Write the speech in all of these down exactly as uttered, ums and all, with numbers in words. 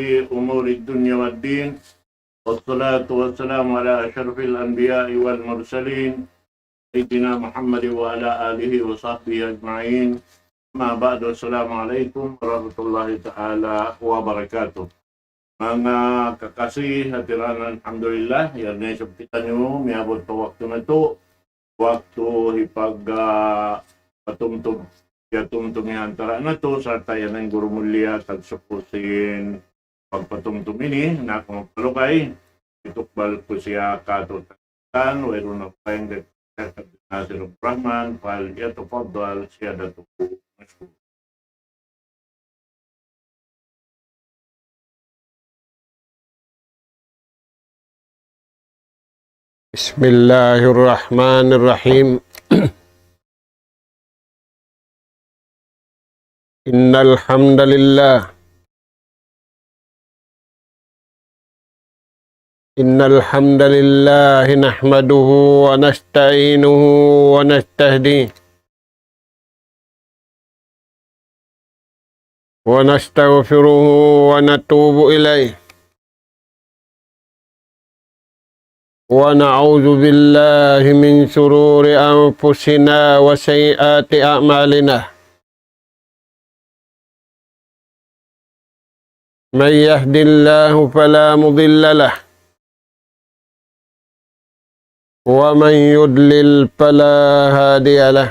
في أمور الدنيا والدين. والصلاة والسلام على أشرف الأنبياء والمرسلين، سيدنا محمد وعلى آله وصحبه أجمعين. أما بعد، السلام عليكم ورحمة الله تعالى وبركاته. Manga kakasi, hati tiranan, alhamdulillah, yari na isab kitaniyu miyabut pa waktu natu', waktu hipag, ah, patumtum, piyatumtum ha antara' natu', sarta' yan in guru mulia, tagsuku sin pagpatumtum ini, na aku magpalugay, itukbal ku siya katu' tan, wayruun na payang Doktor Nasir Rahman, فليتفضل سيادته مشكورا. بسم الله الرحمن الرحيم. إن الحمد لله، إن الحمد لله نحمده ونستعينه ونستهديه ونستغفره ونتوب إليه، ونعوذ بالله من شرور أنفسنا وسيئات أعمالنا. من يهد الله فلا مضل له، ومن يضلل فلا هادي له.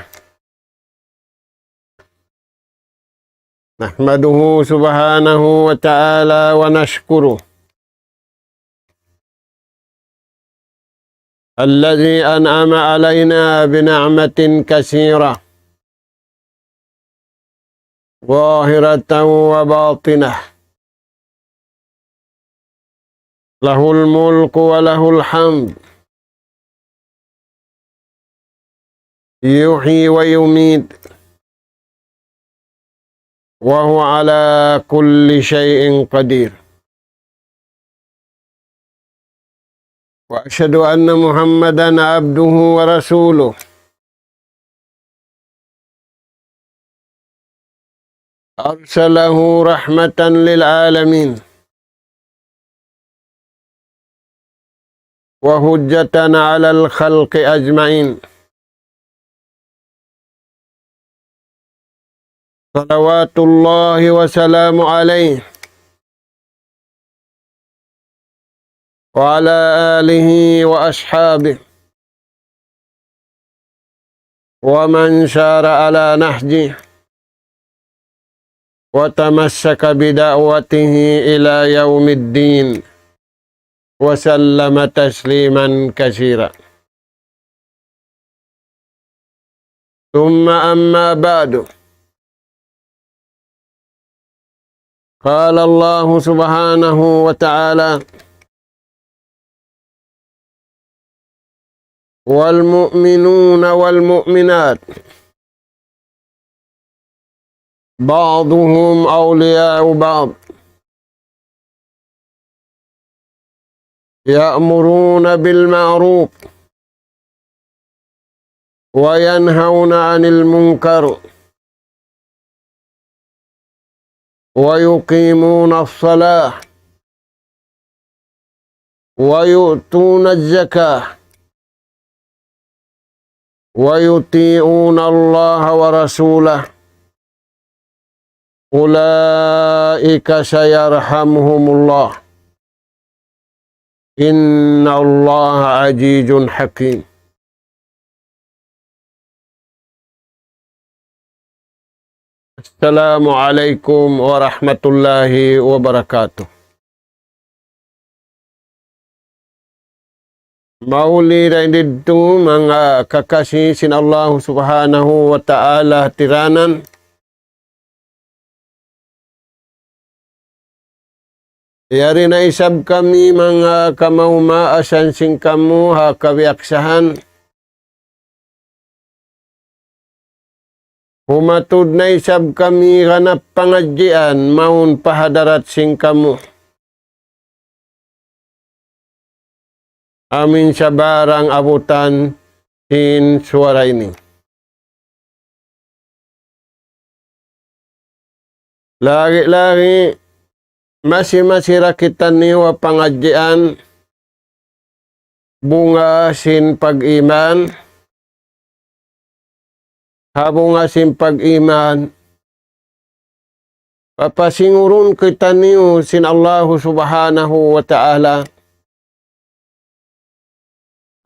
نحمده سبحانه وتعالى ونشكره الذي أنعم علينا بنعمة كثيرة ظاهرة وباطنة، له الملك وله الحمد، يحيي ويميت، وهو على كل شيء قدير. وأشهد أن محمدا عبده ورسوله، أرسله رحمة للعالمين وحجة على الخلق أجمعين، صلوات الله وسلامه عليه وعلى آله وأصحابه ومن سار على نهجه وتمسك بدعوته إلى يوم الدين وسلم تسليما كثيرا. ثم أما بعد، قال الله سبحانه وتعالى: والمؤمنون والمؤمنات بعضهم أولياء بعض، يأمرون بالمعروف وينهون عن المنكر ويقيمون الصلاة ويؤتون الزكاة ويطيعون الله ورسوله أولئك سيرحمهم الله إن الله عزيز حكيم. السلام عليكم ورحمة الله وبركاته. Mahuli dayn didtu manga kakasi sin Allahu Subhanahu wa Ta'ala tiranan. Yari na isab kami manga kamaas-maasan sin kamu ha kabiyaksahan. Humatud na isab kami ganap pangadjian mawn pa hadarat sin kamu. Amin sabarang abutan sin suwara ini. Lagi-lagi Masi-masi da kitaniyu ha pangadjian bunga sin pag-iman. Ha bunga sin pag-iman, papasingurun kitaniyu sin Allahu Subhanahu wa Ta'ala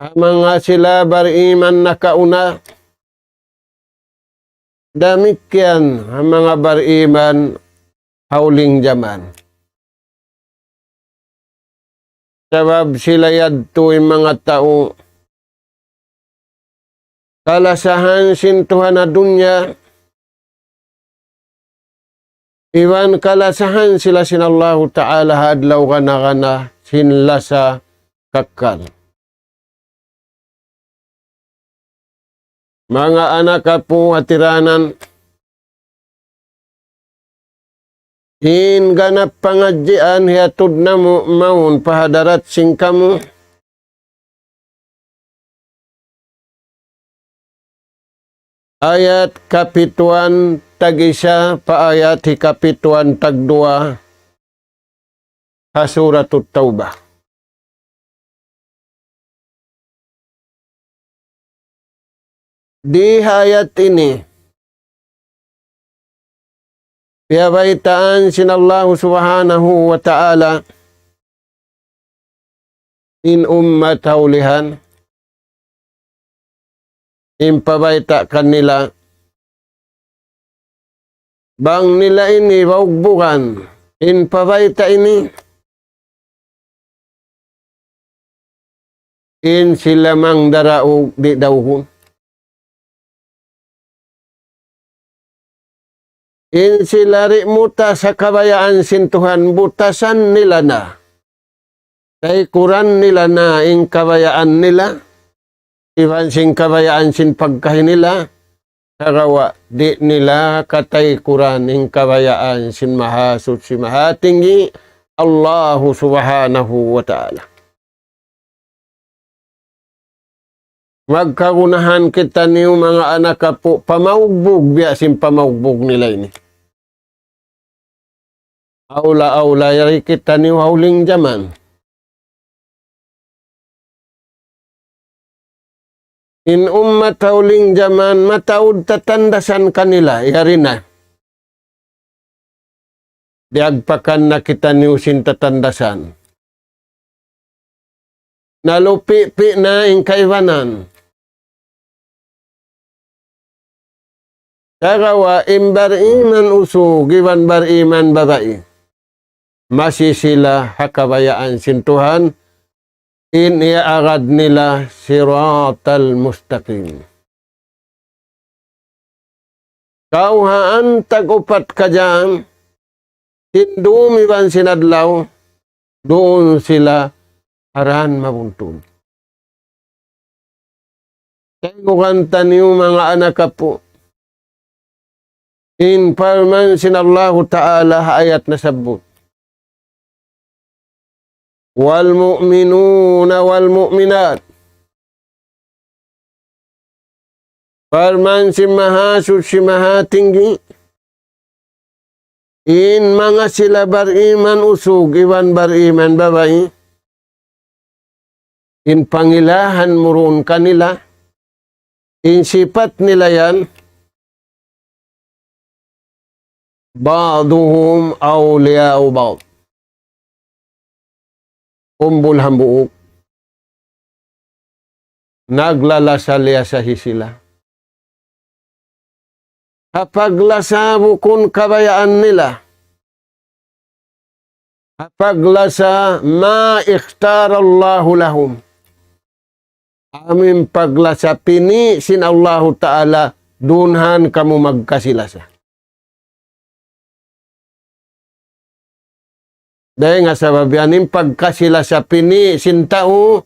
ha manga sila bariman nakauna, damikkiyan ha manga bariman ha huling jaman. Sabab sila yadtu in manga tau kalasahan sin Tuhan ha dunya, iban kalasahan sila sin Allahu Ta'ala ha adlaw gana-gana sin lasa kakkal. Manga anak apu' ha tiranan, in ganap pangadjian hiyatud namu' mawn pa hadarat sin kamu. Ayat kapituan tag-isa pa ayat hikapituan tagduwa ha Suratut Tawbah. Di ha ayat ini, piyabaytaan sin Allahu Subhanahu wa Ta'ala in ummat ha ulihan, in pabayta' kanila, bang nila ini baugbugan in pabayta' ini, in sila mangdaraug di' daugun. In sila di' mutas ha kabayaan sin Tuhan, butasan nila na. Taykuran nila na in kabayaan nila, iban sin kabayaan sin pagkahi nila, sagawa' di' nila kataykuran in kabayaan sin Mahasuchi Mahatinggi, Allahu Subhanahu wa Ta'ala. Magkagunahan kitaniyu manga anak apu', pamaugbug biya' sin pamaugbug nila ini. Awla-awla yari kitaniyu ha huling jaman. In ummat ha huling jaman, mataud tatandasan kanila, yari na. Diyagpakan na kitaniyu sin tatandasan. Nalupipi na in kaibanan. Sagawa' in bariman usug iban bariman babai, masi sila ha kabayaan sin Tuhan, in iyaagad nila siratal mustaqim. Kawhaan tag-upat kajam, sin dum iban sin adlaw, duun sila ha dan mabuntul. Taygukan taniyu manga anak apu'. In parman sin Allahu Ta'ala ha ayat nasabbut. والمؤمنون والمؤمنات. Parman sin Mahasuchi Mahatinggi, in manga sila bariman usug iban bariman babai, in pangilahan mu duun kanila, in sipat nila yan, بعضهم أولياء بعض. Umbul hambuuk, naglalasa-liyasahi sila. Ha paglasa bukun kabayaan nila. Ha paglasa ما اختار الله لهم. Amu in paglasa pini' sin Allahu Ta'ala, dunhan kamu magkasi-lasa. Dayn ha sabab yan in pagkasi-lasa pini' sin tau,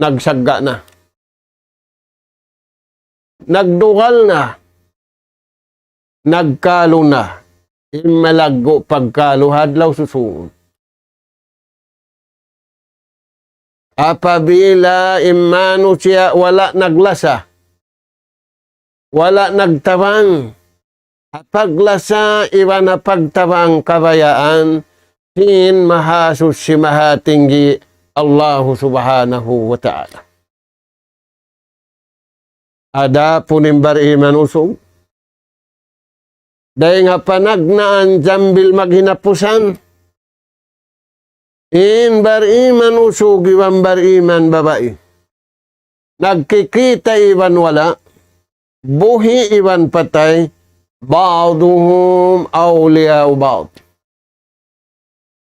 nagsagga' na. Nagdugal na. Nagkalu na. In malaggu' pagkalu ha adlaw susungun. Apabila in manusiya' wala' naglasa, wala' nagtabang ha paglasa iban ha pagtabang kabayaan, sin Mahasuchi Mahatinggi Allahu Subhanahu wa Ta'ala. Adapun in bariman usug, dayn ha panagnaan sambil maghinapusan, in bariman usug iban bariman babai, nagkikita' iban wala', buhi' iban patay, بعضهم أولياء بعض.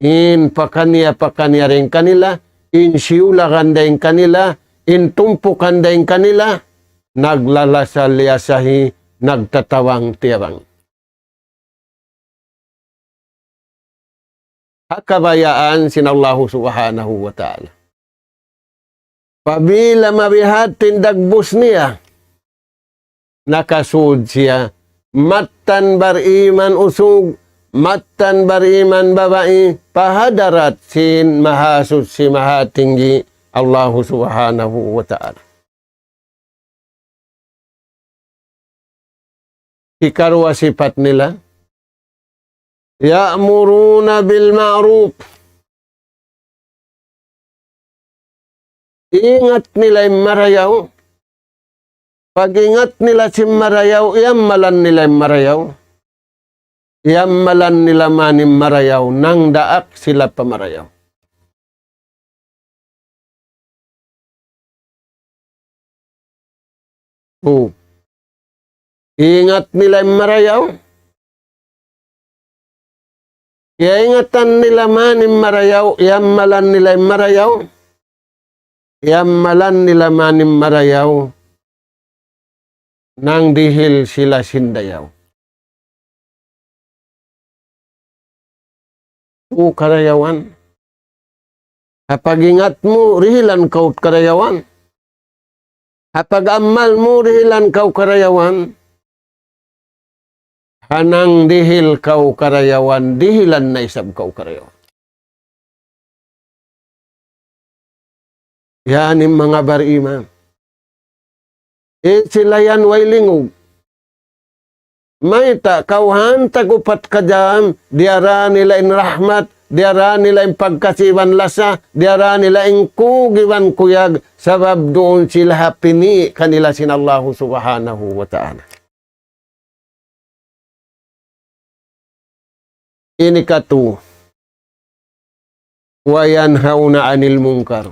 In pakaniya-pakaniya dayn kanila, in siyulagan dayn kanila, in tumpukan dayn kanila, naglalasa-liyasahi, nagtatabang-tiyabang. Ha kabayaan sin Allahu Subhanahu wa Ta'ala. Apabila mabihat in dagbus niya, nakasud siya, mattan bariman usug, mattan bariman babai, pa hadarat sin Mahasuchi Mahatinggi Allahu Subhanahu wa Ta'ala. Hikaruwa sipat nila, يأمرون بالمعروف. Ingat nila in marayaw. Pag-ingat nila sin marayaw, iyammalan nila in marayaw. Iyammalan nila man in marayaw, nangdaak sila pa marayaw. Tu. Ingat nila in marayaw. Iyaingatan nila man in marayaw, iyammalan nila in marayaw. Iyammalan nila man in marayaw. Nangdihil sila sin dayaw. Tu karayawan. Ha pag-ingat mu, dihilan kaw karayawan. Ha pag-amal mu, dihilan kaw karayawan. Ha nangdihil kaw karayawan, dihilan na isab kaw karayawan. Yan in manga bariman. In sila yan way lingug. Mayta' kaw hantag upat ka jam, diyara nila in rahmat, diyara nila in pagkasi iban lasa, diyara nila in kug iban kuyag, sabab duun sila ha pini' kanila sin Allahu Subhanahu wa Ta'ala. Ini katu, وينهون عن المنكر.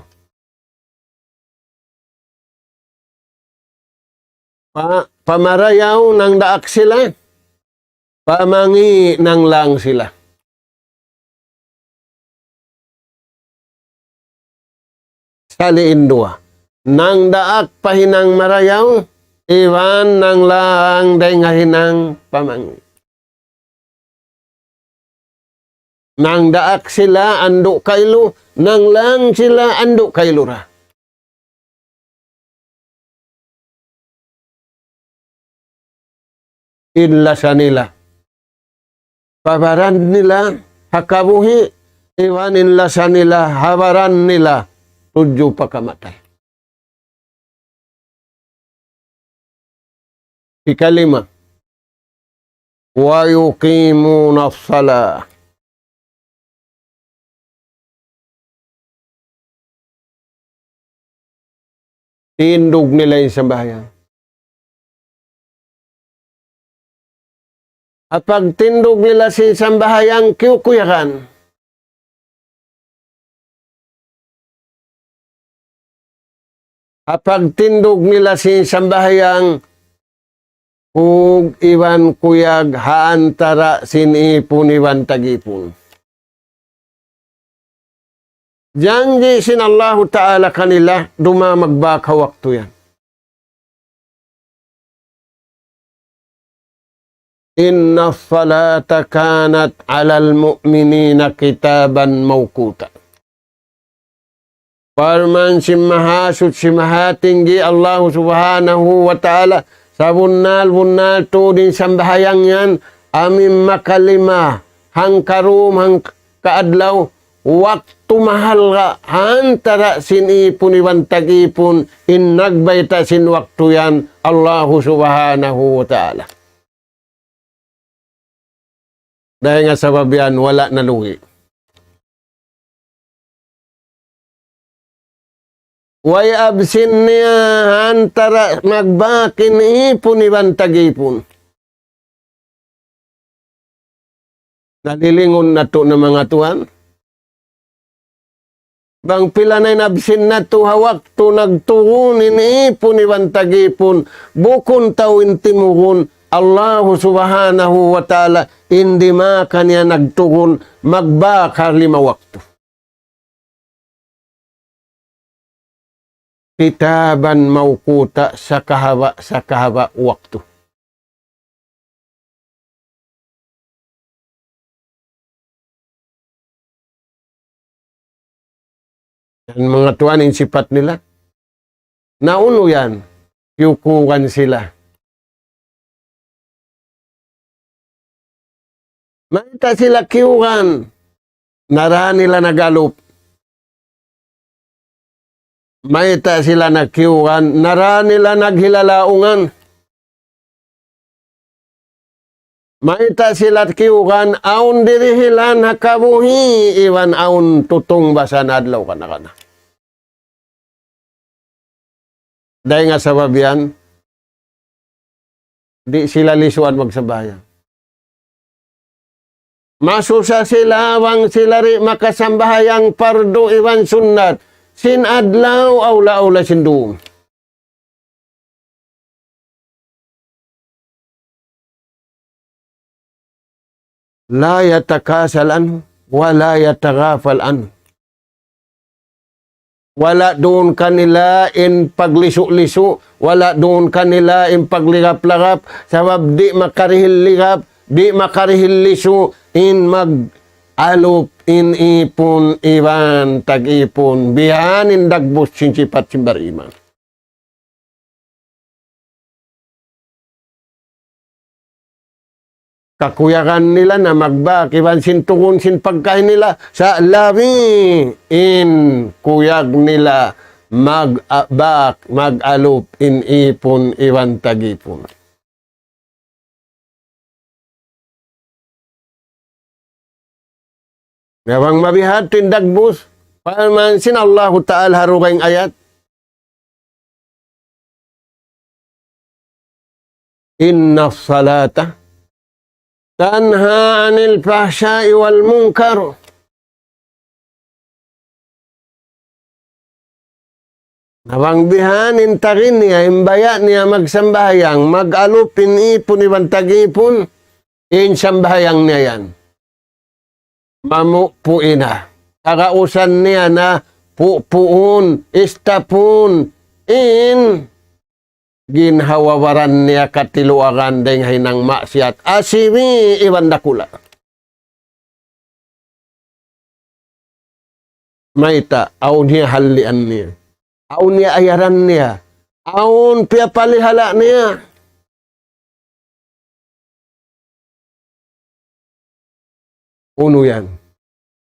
Pa-, pamarayaw nangdaak sila, pamangi' nanglang sila. Sali' in duwa. Nangdaak pa hinang marayaw, iban nanglang dayn ha hinang pamangi'. Nangdaak sila andu' kailu, nanglang sila andu' kailu ra. In lasa nila pa baran nila ha kabuhi', iban in lasa nila ha baran nila tudju pa kamatay. Hikalima, ويقيمون الصلاة. Tindug nila in sambahayang. Ha pagtindug nila sin sambahayang, kiyukuyagan. Ha pagtindug nila sin sambahayang, kug iban kuyag ha antara' sin ipun iban tag-ipun. Janji' sin Allahu Ta'ala kanila, dumā magbak ha waktu yan. إن الصلاة كانت على المؤمنين كتابا موقوتا. Parman sin Mahasuchi Mahatinggi Allahu Subhanahu wa Ta'ala, sabunnal-bunnal tuud in sambahayang yan, amu in makalima hangkarum hangkaadlaw, waktu mahalga' ha antara' sin ipun iban tag-ipun, in nagbayta' sin waktu yan, Allahu Subhanahu wa Ta'ala. Dayn ha sabab yan, wala' nalugi'. Way absin niya ha antara' magbak in ipun iban tag-ipun. Nalilingun natu' na manga tuwan. Bang pila na in absin natu' ha waktu nagtugun in ipun iban tag-ipun, bukun tau in timugun, Allahu Subhanahu wa Ta'ala, in di' makaniya nagtugun, magbak ha lima waktu. Kitaban mawquta, sakahaba', sakahaba' waktu. Yan manga tuwan in sipat nila. Na unu yan, kiyukugan sila. Mayta' sila kiyugan, na da nila nag-alup. Mayta' sila nagkiyugan, na da nila naghilalaungan. Mayta' sila kiyugan, awn dirihilan ha kabuhi', iban awn tutungbasan adlaw kana-kana. Dayn ha sabab yan, di' sila lisuan magsambahayang. Masusa sila bang sila di' makasambahayang pardu iban sunnat, sin adlaw awla-awla sin dum. لا يتكاسل عنه ولا يتغافل عنه. Wala' duun kanila in paglisu'-lisu', wala' duun kanila in paglirap-larap, sabab di' makarihil lirap, di' makarihil lisu', in mag-alup in ipun iban tag-ipun, bihan in dagbus sin sipat sin bariman. Kakuyagan nila na magbak iban sin tugun sin pagkahi nila, sa' labi in kuyag nila magbak, mag-alup in ipun iban tag-ipun. Na bang mabiha' in dagbus, parman sin Allahu Ta'ala ha dugaing ayat, إن الصلاة تنهى عن الفحشاء والمنكر. Na bang bihan in tagin niya, in baya' niya magsambahayang, mag-alup in ipun iban tag-ipun, in sambahayang niya yan. Mamupuin na. Kagausan niya na pupuun, istapun, in ginhawa-baran niya katiluagan dayn ha hinang maksiat, asibi iban dakula'. Mayta', awn niya hallian niya. Awn niya ayaran niya. Awn piyapalihala' niya. Unu yan?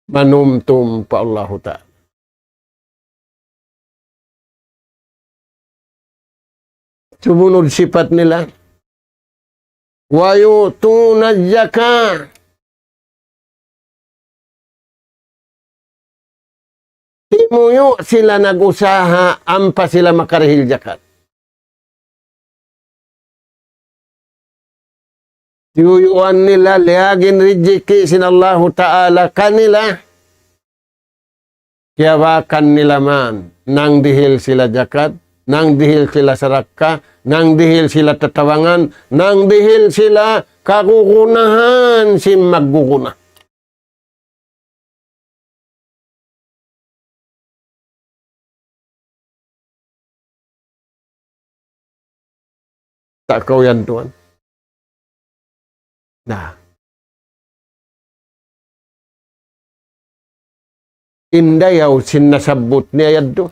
Manumtum pa Allahu Ta'ala. Sumunud sipat nila. ويؤتون الزكاة. Timuyu' sila nag-usaha ampa sila makarihil jakat. Tiyuyuan nila liyagin rijiki' sin Allahu Ta'ala kanila. Kiyabakan nila man, nangdihil sila jakat, nangdihil sila sarakka, nangdihil sila tatabangan, nangdihil sila kagugunahan sin magguguna. Ta' kaw yan tuwan. Na. In dayaw sin nasabbut niya yadtu.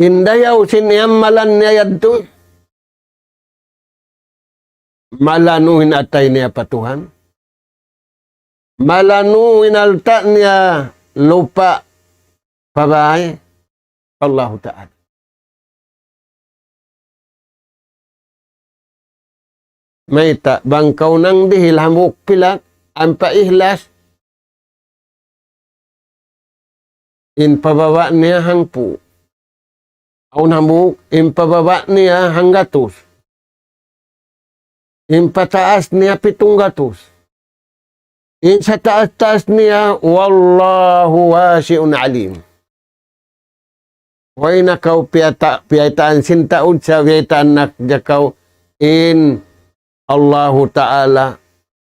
In dayaw sin iyammalan niya yadtu. Malanu in atay niya pa Tuhan. Malanu in alta' niya lupa' pa bāy Allahu Ta'ala. Mayta', bang kaw nangdihil hambuuk pilak, ampa ihlas, In pababa' niya hangpu'. Awn hambuuk, in pababa' niya hanggatus. In pataas niya pitung gatus. In sataas-taas niya, والله واسع عليم. Way na kaw piyata-, piyaitaan sin taud sa, piyaitaan na da kaw in Allahu Ta'ala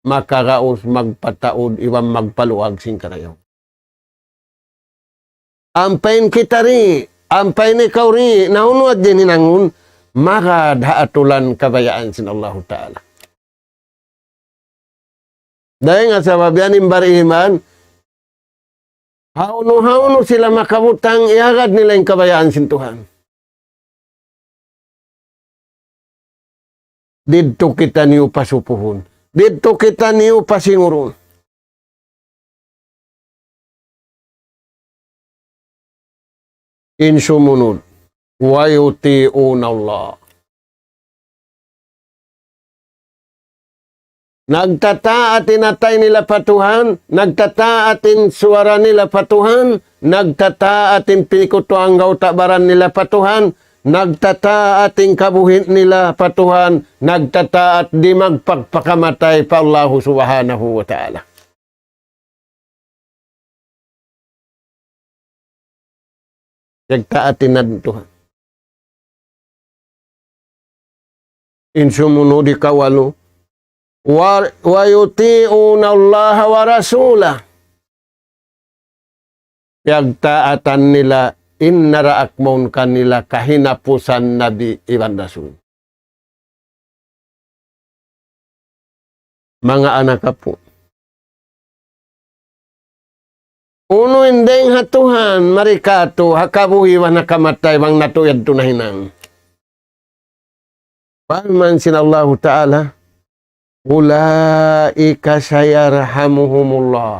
makaraus magpataud iban magpaluag sin karayawan. Ampa in kita di, ampa in ikaw di, na unu hadja in hinangun, magad ha atulan kabayaan sin Allahu Ta'ala. Dayn ha sabab yan in bariman, hawnu-hawnu sila makabutang, iyagad nila in kabayaan sin Tuhan. Didtu kitaniyu pasupuhun. Didtu kitaniyu pasingurun. In sumunud, ويطيعون الله. Nagtataat in atay nila pa Tuhan, nagtataat in suwara nila pa Tuhan, nagtataat in pinikutuan gawta' baran nila pa Tuhan, nagtataat in kabuhi' nila pa Tuhan, nagtataat di' magpakpakamatay pa Allahu Subhanahu wa Ta'ala. Piyagtaat in Tuhan. In sumunud ikawalu. Wa-, ويطيعون الله ورسوله. Piyagtaatan nila in naraak mawn kanila kahinapusan Nabi iban Rasul. Manga anak apu'. Unu in dayng ha Tuhan, mari katu', ha kabuhi' iban ha kamatay, bang natu' yadtu nahinang. Parman sin Allahu Ta'ala, أولئك سيرحمهم الله.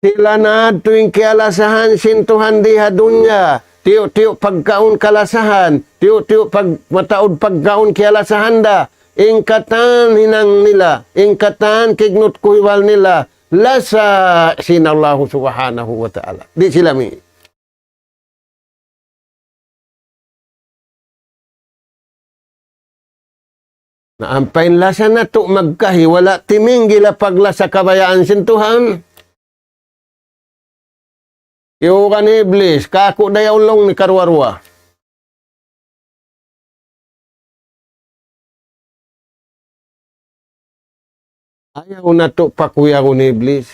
Sila na tuud in kiyalasahan sin Tuhan di ha dunya. Tiyu'-tiyu' pagkaun kalasahan. Tiyu'-tiyu' pag-, mataud pagkaun kiyalasahan da. In katan hinang nila. In katan kignut kuhiwal nila. Lasa sin Allahu Subhanahu wa Ta'ala. Di' sila mi. Na ampa in lasa natu' magkahi, wala' timinggil ha paglasa kabayaan sin Tuhan. Iyugan hi Iblis, kaku' da yaulung ni karuwa-ruwa. Ayaw natu' pakuyagun hi Iblis.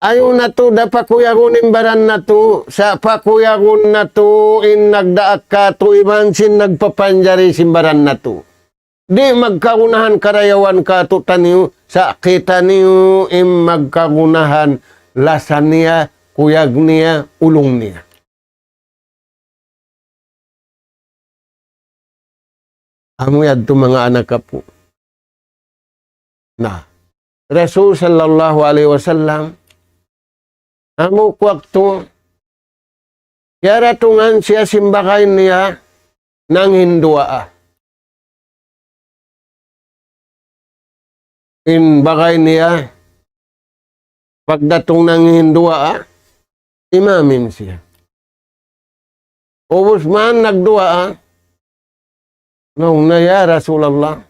Ayaw natu' da pakuyagun in baran natu', sa' pakuyagun natu' in nagdaak katu' iban sin nagpapanjari sin baran natu'. Di' magkagunahan karayawan katu'taniyu, sa' kitaniyu in magkagunahan lasa niya, kuyag niya, ulung niya. Amu yadtu manga anak apu'. Na, Rasul sallallahu alayhi wasallam, amu waktu, kiyaratungan siya sin bagay niya nanghinduwaa. In bagay niya, pagdatung nanghinduwaa, imamin siya. Ubus man nagduwaa, laung niya, "Ya Rasulullah,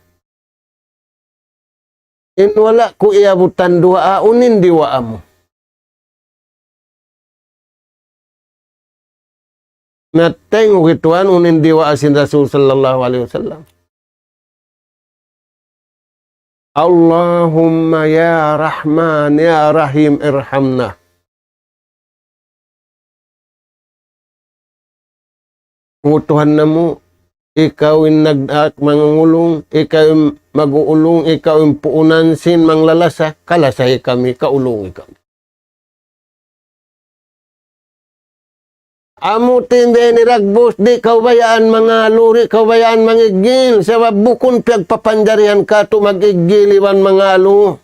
in wala' ku iyabutan duwaa, unu in diwaa mu?" Natingug hi Tuhan, unu in diwaa sin Rasul sallallahu alayhi wasallam. اللهم يا رحمن يا رحيم ارحمنا. O Tuhan namu', ikaw in nag-, ah, mangulung, ikaw in mag-uulung, ikaw in puunan sin manglalasa, kalasahi kami, kaulungi kami. Amu in biya' ini dagbus, di' kaw bayaan mangalu, di' kaw bayaan mangiggil, sabab bukun piyagpapanjarihan katu' mag-iggil iban mangalu.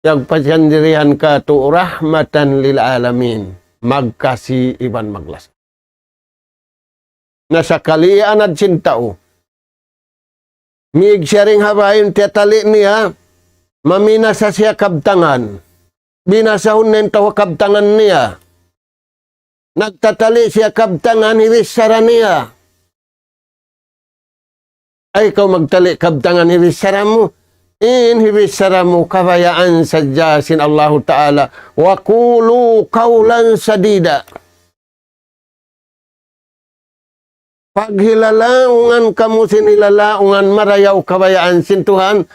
Piyagpapanjarihan katu' رحمة للعالمين, magkasi iban maglasa. Na sakali anad sin tau, mīg siya dayn ha bāy, tiyatali' niya, Maminasa siya kabtangan. Binasahun na in tau kabtangan niya. Nagtatali siya kabtangan, hibichara niya. Ay, kaw magtali kabtangan hibichara mu. In hibichara mu, kabayaan sadja sin Allahu Ta'ala. وقولوا قولا سديدا. Paghilalaungan kamu sin hilalaungan marayaw kabayaan sin Tuhan,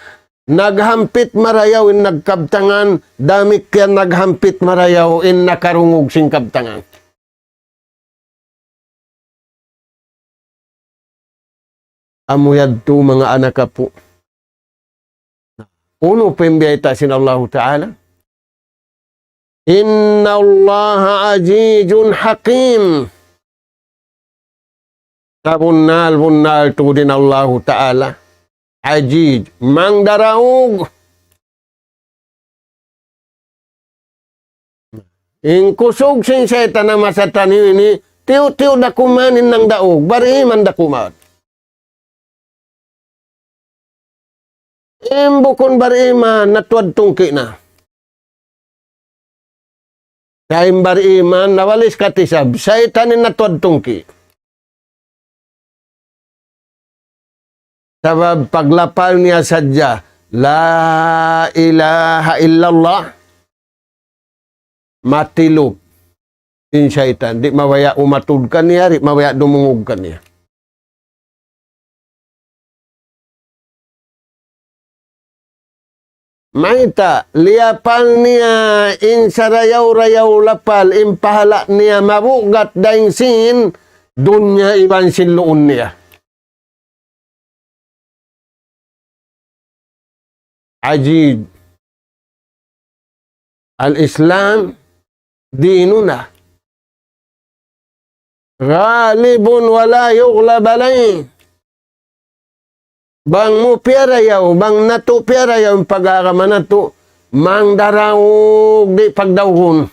naghampit marayaw in nagkabtangan, damikkiyan naghampit marayaw in nakarungug sin kabtangan. Amu yadtu manga anak apu'. Unu pa in biyayta' sin Allahu Ta'ala? إن الله عزيز حكيم. Sabunnal-bunnal tuud in Allahu Ta'ala. Aziz, mangdaraug. In kusug sin saytan ha masa taniyu ini, tiyu'-tiyu' da kuman in nangdaug, bariman da kuman. In bukun bariman, natuad tungki' na. Sa' in bariman, nawalis katisab, saytan in natuad tungki'. Sabab paglapal niya sadja, لا إله إلا الله, matilup in saytan. Di' mabaya' umatud kaniya, di' mabaya' dumungug kaniya. Mayta', liyapal niya in sarayaw-rayaw lapal, in pahala' niya mabugat dayn sin dunya iban sin luun niya. Aziz. Al-Islam ديننا. غالب ولا يغلب عليه. Bang mu piyarayaw, bang natu' piyarayaw in pag-agama natu', mangdaraug di' pagdaugun.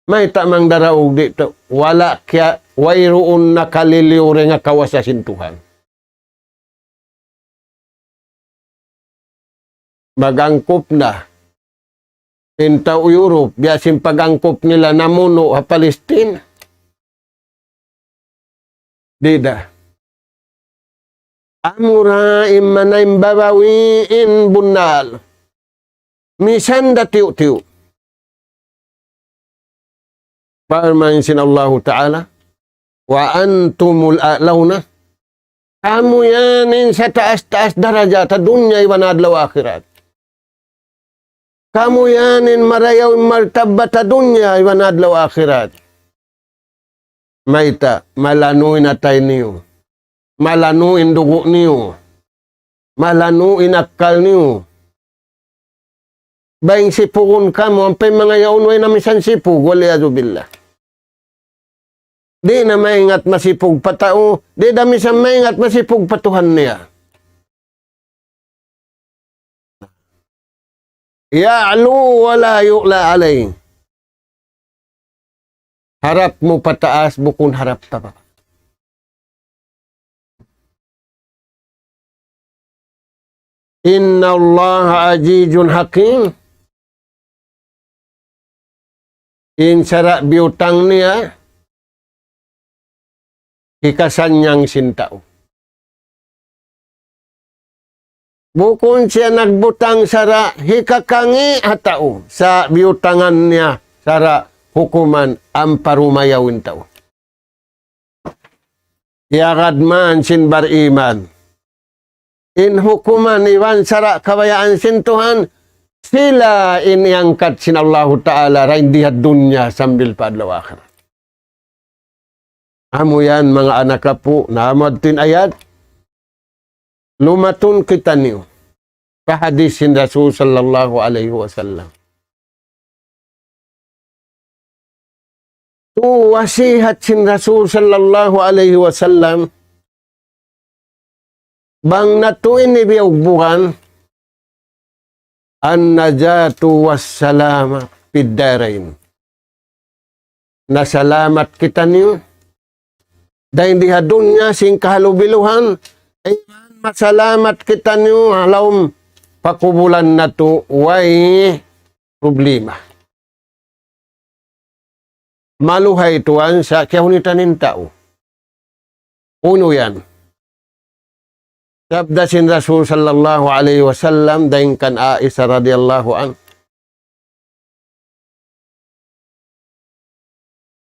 Mayta' mangdaraug di' tu, wala' kiya-, wayruun nakaliliyu dayn ha kawasa sin Tuhan. Mag-angkup na in tau Europe, biya' sin pag-angkup nila namunu' ha Palestine. Di' da. Amura in manaymbaba wi in bunnal. Misan da tiyu'-tiyu'. Parman sin Allahu Ta'ala, وأنتم الأعلون. Kamu yan in sataas-taas darajat ha dunya iban adlaw akhirat. Kamu yan in marayaw in martabat ha dunya iban adlaw akhirat. Mayta', malanu' in atay niyu. Malanu' in dugu' niyu. Malanu' in akkal niyu. Bang sipugun kamu, ampa in manga yaun way na misan sipug, والعياذ بالله. Di' na maingat masipug pa tau, di' da misan maingat masipug pa Tuhan niya. يعلو ولا يعلى عليه. Harap mu pataas, bukun harap pababa'. إن الله عزيز حكيم. In sara' biyutang niya, hikasanyang sin tau. Bukun siya nagbutang sara' hikakangi' ha tau, sa' biyutangan niya sara' hukuman ampa rumayaw in tau. Iyagad man sin bariman. In hukuman iban sara' kabayaan sin Tuhan, sila in iyangkat sin Allahu Ta'ala dayn di ha dunya sambil pa adlaw akhirat. Amu yan, manga anak apu', na amu yadtu in ayat. Lumatun kitaniyu pa hadis sin Rasul sallallahu alayhi wasallam. Tu wasihat sin Rasul sallallahu alayhi wasallam, bang natu' ini biyugbugan, النجاة والسلامة في الدارين. Nasalamat kitaniyu dayn di ha dunya sin kahalubiluhan, iban Salamat kitaniyu ha lawm pakubulan natu', way problema. Maluhay tuwan sa' kiyahunitan in tau. Unu yan? Sabda sin Rasul sallallahu alayhi wasallam, dayn kan Aisha radiyallahu anha.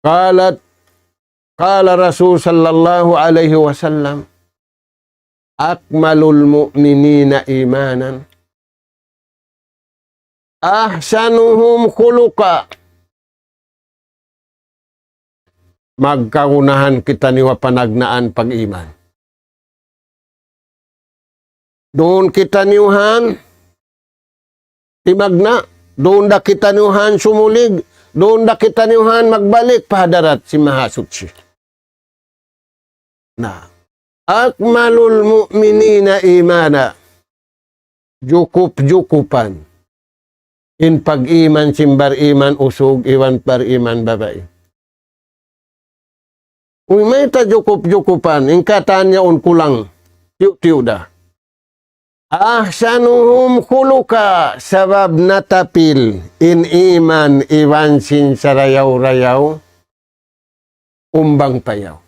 قالت، قال رسول صلى الله عليه وسلم: أكمل المؤمنين إيمانا أحسنهم خلقا. Magkagunahan kitaniyu ha panagnaan pag-iman. Duun kitaniyu han timagna', duun da kitaniyu han sumulig, duun da kitaniyu han magbalik pa hadarat sin Mahasuchi. Na, أكمل المؤمنين إيمانا. Jukup-jukupan in pag-iman sin bariman usug iban bariman babai. Uy, mayta' jukup-jukupan, in katan yaun kulang, tiyu'-tiyu' da. أحسنهم خلقا, sabab natapil in iman iban sin sarayaw-rayaw umbang payaw.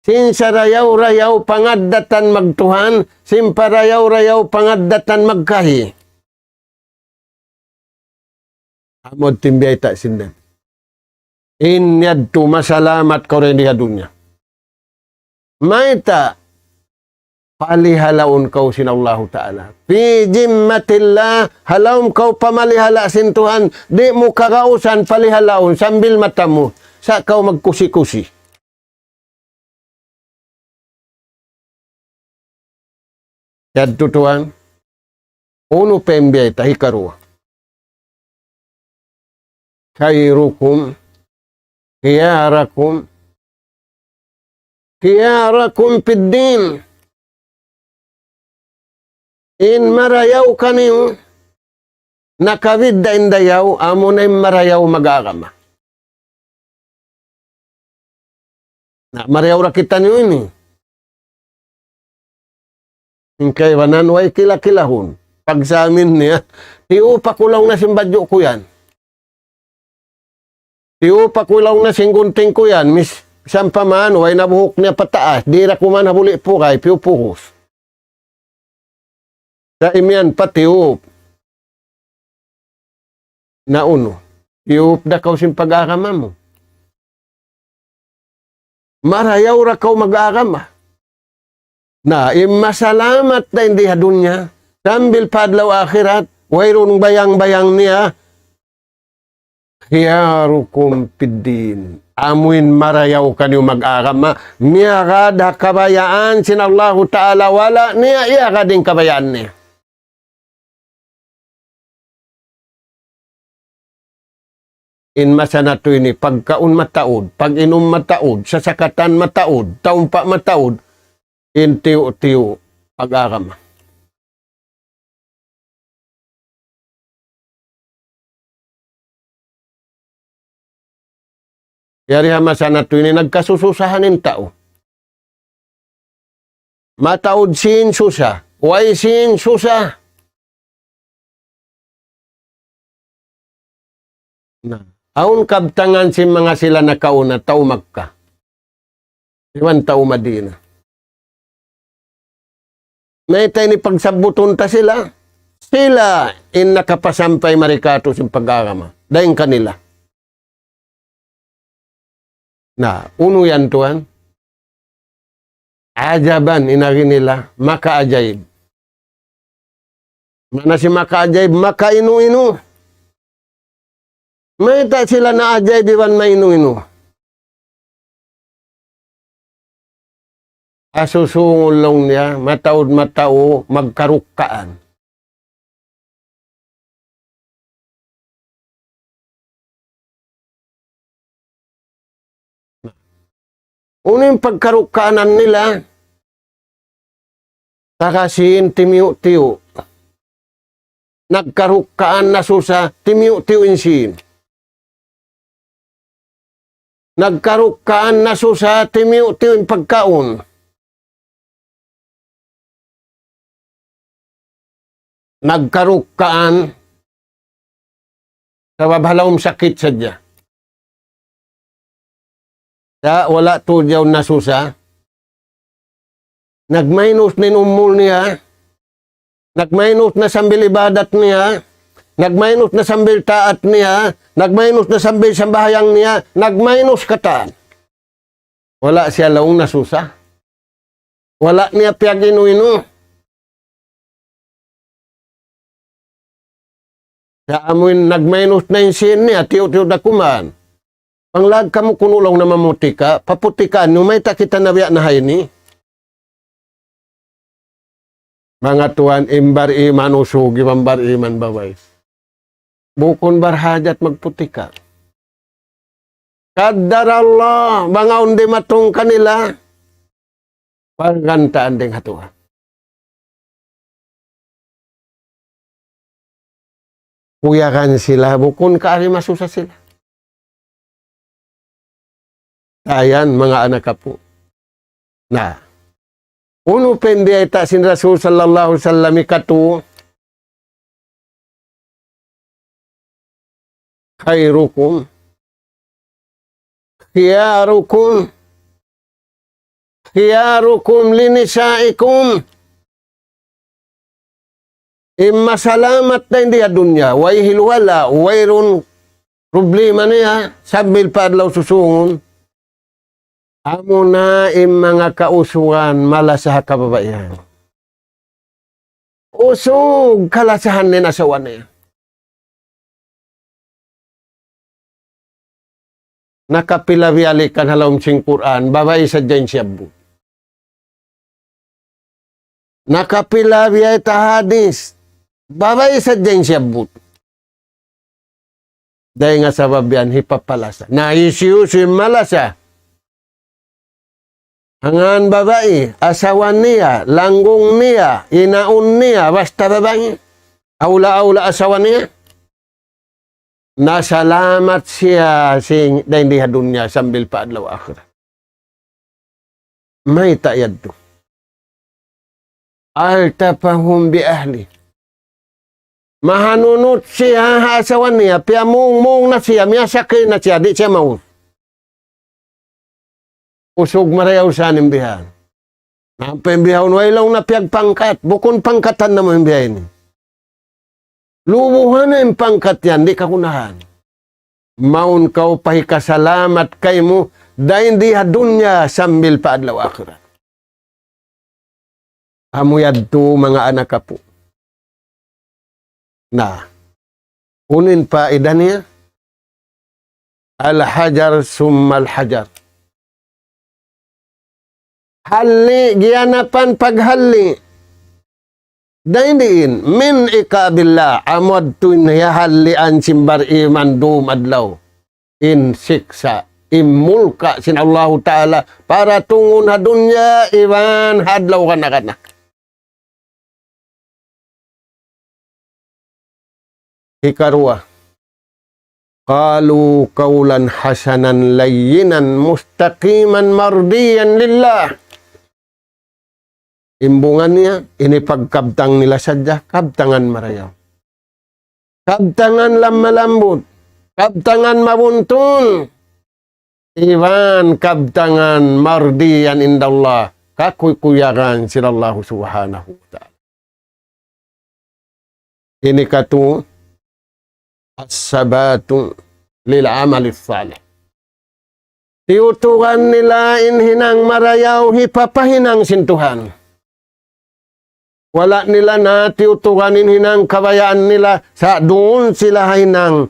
Sin sarayaw-rayaw pangaddatan magtuhan, sin parayaw-rayaw pangaddatan magkahi. Amu in biyayta' sin Nabi. In yadtu masalamat kaw dayn di ha dunya. Mayta'? Palihalaun kaw sin Allahu Ta'ala. في ذمة الله, ha lawm kaw pamalihala sin Tuhan, di' mu kagausan palihalaun sambil mata mu. Sa' kaw magkusi-kusi. Yadtu tuwan, unu pa in biyayta' hikaruwa. خيركم خياركم خياركم في الدين. In marayaw kaniyu, nakabidda' in dayaw, amuna in marayaw mag-agama. Na, marayaw ra kitaniyu ini. In kaibanan way kila-kilahun. Pagsamin niya, tiyup aku laung na sin badju' ku yan. Tiyup aku laung na sin gunting ku yan. Mis-, sampaman, way na buhuk niya pataas. Di' ra kuman ha buli' pukay, piyu puhus. Sa' imiyan pa tiyup. Na unu, tiyup da kaw sin pag-agama mu. Marayaw ra kaw mag-agama. Na, in masalamat da in di ha dunya, sambil pa adlaw akhirat, wayruun bayang-bayang niya, خياركم في الدين. Amu in marayaw kaniyu mag-agama, miyagad ha kabayaan sin Allahu Ta'ala, wala' niya iyagad in kabayaan niya. In masa natu' ini, pagkaun mataud, pag-inum mataud, sasakatan mataud, taumpa' mataud, in tiyu'-tiyu' pag-agama. Yari ha masa natu' ini nagkasususahan in tau. Mataud sin susa, way sin susa. Na, awn kabtangan sin manga sila nakauna, tau Makkah iban tau Madinah. Mayta' ini pagsabbutun ta sila? Sila in nakapasampay mari kātu' sin pag-agama. Dayn kanila. Na, unu yan tuwan? Ajaban in agi nila, makaajaib. Maana sin makaajaib, makainu-inu. Mayta' sila naajaib iban mainu-inu? Asusungun laung niya, mataud-mataud, magkarukkaan. Unu in pagkarukkaanan nila? Taga sīn timiyu'-tiyu'. Nagkarukkaan na susa, timiyu'-tiyu' in sīn. Nagkarukkaan na susa, timiyu'-tiyu' in pagkaun. nagkarukkaan, sabab ha lawm sakit sadja. Sa' wala' tuud yaun nasusa. Nagmaynus na in umul niya. Nagmaynus na sambil ibadat niya. Nagmaynus na sambil taat niya. Nagmaynus na sambil sambahayang niya. Nagmaynus katan. Wala' siya laung nasusa. Wala' niya piyag-inu-inu. Sa' amuin nagmaynus na in sīn niya, tiyu'-tiyu' da kuman. Panglag kamu kunu' laung na mamutika', paputikaan niyu, mayta' kita na biya' na ha ini. Manga tuwan, in bar-iman usug, iban bar-iman babai. Bukun barhajat magputika'. Qaddar Allah, bang awn dimatung kanila, paggantaan dayn ha Tuhan. Kuyagan sila, bukun kaagi masusa sila. Dayn, manga anak apu'. Na. Unu pa in biyayta' sin Rasul sallallahu alayhi wasallam ikatu, خيركم خياركم خياركم لنسائكم. In masalamat dayn di ha dunya, way hiluhala', wayruun problema niya, sambil pa adlaw susungun. Amuna in manga kausugan malasa ha kababaihan. Usug kalasahan niya in asawa niya. Nakapila biyalikan ha lawm sin Qur'an, babai sadja in siyabbut. Nakapila biyayta' hadis, babai sadja in siyabbut. Dayn ha sabab yan hipapalasa. Na hisiyu-siyu in malasa. Hangkan babai, asawa niya, langgung niya, inaun niya, basta babai. Awla-awla asawa niya. Nasalamat siya sin, dayn di ha dunya sambil pa adlaw akhirat. Mayta' yadtu. ألطفهم بأهله. Mahanunut siya ha asawa niya, piyamung-mung na siya, miyasakay na siya, di' siya maus. Usug marayaw sa in bihan. Ampa in bihaun way laung na piyagpangkat, bukun pangkatan namu' in biha ini. Lubuhan na in pangkat yan, di' kagunahan. Mawn kaw pa hikasalamat kaymu, dayn di ha dunya sambil pa adlaw akhirat. Amu yadtu manga anak apu'. Na, unu in paida niya? الحجر ثم الحجر. Halli', giyanapan paghalli'. Dayn diin, من عقاب الله, amu yadtu in hiyahallian sin bar-iman dum adlaw. In siksa', in mulka' sin Allahu Ta'ala, paratungun ha dunya, iban ha adlaw kana-kana. Hikaruwa. قالوا قولا حسنا لينا مستقيما مرضيا لله. In bunga niya, ini pagkabtang nila sadja, kabtangan marayaw. Kabtangan lamma-lambut, kabtangan mabuntun, iban kabtangan مرضيا عند الله, kakuy-kuyagan sin Allahu Subhanahu wa Ta'ala. Ini katu الثبات للعمل الصالح. Tiyuturan nila in hinang marayaw hipapahinang sin Tuhan. Wala' nila na tiyuturan in hinang kabayaan nila, sa' duun sila ha hinang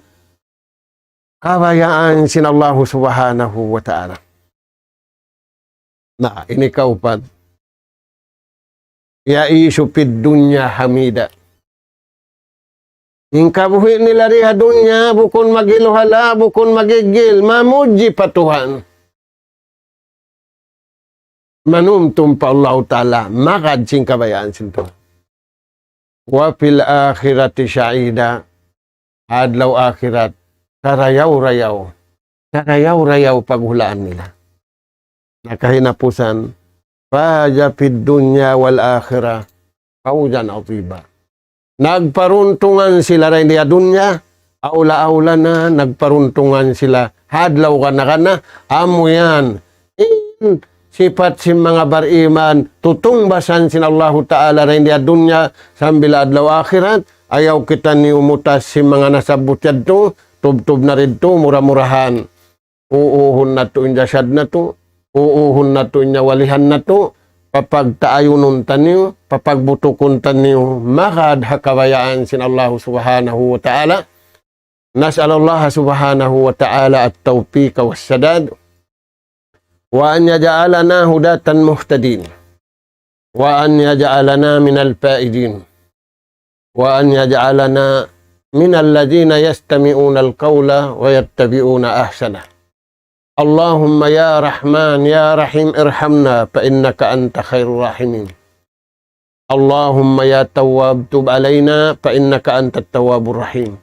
kabayaan sin Allahu Subhanahu wa Ta'ala. Na, ini kaupat. يعيش في الدنيا حميدا. In kabuhi' nila di ha dunya, bukun maghiluhala', bukun magigil, mamudji pa Tuhan. Manumtum pa Allahu Ta'ala, magad sin kabayaan sin Tuhan. وفي الآخرة سعيدا. Adlaw akhirat, karayaw-rayaw. Karayaw-rayaw paghulaan nila. Na kahinapusan, فاز في الدنيا والآخرة فوزا عظيما. Nagparuntungan sila dayn di ha dunya, awla-awla na nagparuntungan sila ha adlaw kana-kana, amu yan. In sipat sin manga bariman, tutungbasan sin Allahu Ta'ala dayn di ha dunya, sambil adlaw akhirat, ayaw kitaniyu mutas sin manga nasabbut yadtu, tubtub na didtu, mura-murahan. Uuhun natu' in jasad natu', uuhun natu' in nyawalihan natu', papagtaayunun taniyu, papagbutukun taniyu, magad ha kabayaan sin Allahu Subhanahu wa Ta'ala. نسأل الله سبحانه وتعالى التوفيق والسداد، وأن يجعلنا هداة مهتدين، وأن يجعلنا من الفائزين، وأن يجعلنا من الذين يستمعون القول ويتبعون أحسنه. اللهم يا رحمن يا رحيم ارحمنا فإنك أنت خير الراحمين. اللهم يا تواب تب علينا فإنك أنت التواب الرحيم.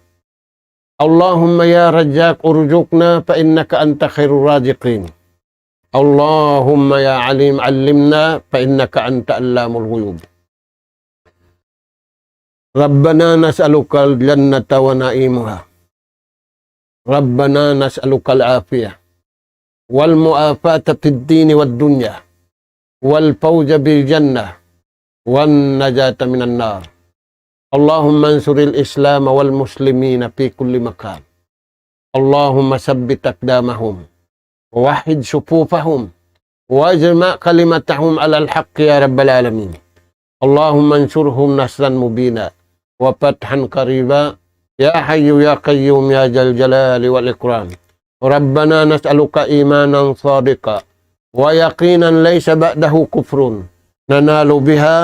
اللهم يا رزاق ارزقنا فإنك أنت خير الرازقين. اللهم يا عليم علمنا فإنك أنت علام الغيوب. ربنا نسألك الجنة ونعيمها. ربنا نسألك العافية والمعافاة في الدين والدنيا والفوز بالجنة والنجاة من النار. اللهم انصر الإسلام والمسلمين في كل مكان. اللهم ثبت أقدامهم ووحد صفوفهم واجمع كلمتهم على الحق يا رب العالمين. اللهم انصرهم نصرا مبينا وفتحا قريبا يا حي يا قيوم يا ذا الجلال والإكرام. ربنا نسألك إيمانا صادقا ويقينا ليس بعده كفر ننال بها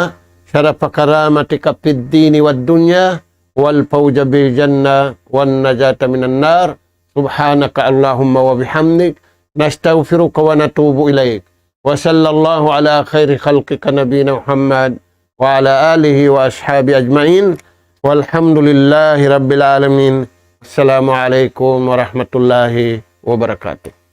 شرف كرامتك في الدين والدنيا والفوز بالجنة والنجاة من النار. سبحانك اللهم وبحمدك نستغفرك ونتوب إليك. وصلى الله على خير خلقك نبينا محمد وعلى آله وأصحابه أجمعين. والحمد لله رب العالمين. السلام عليكم ورحمة الله وبركاته.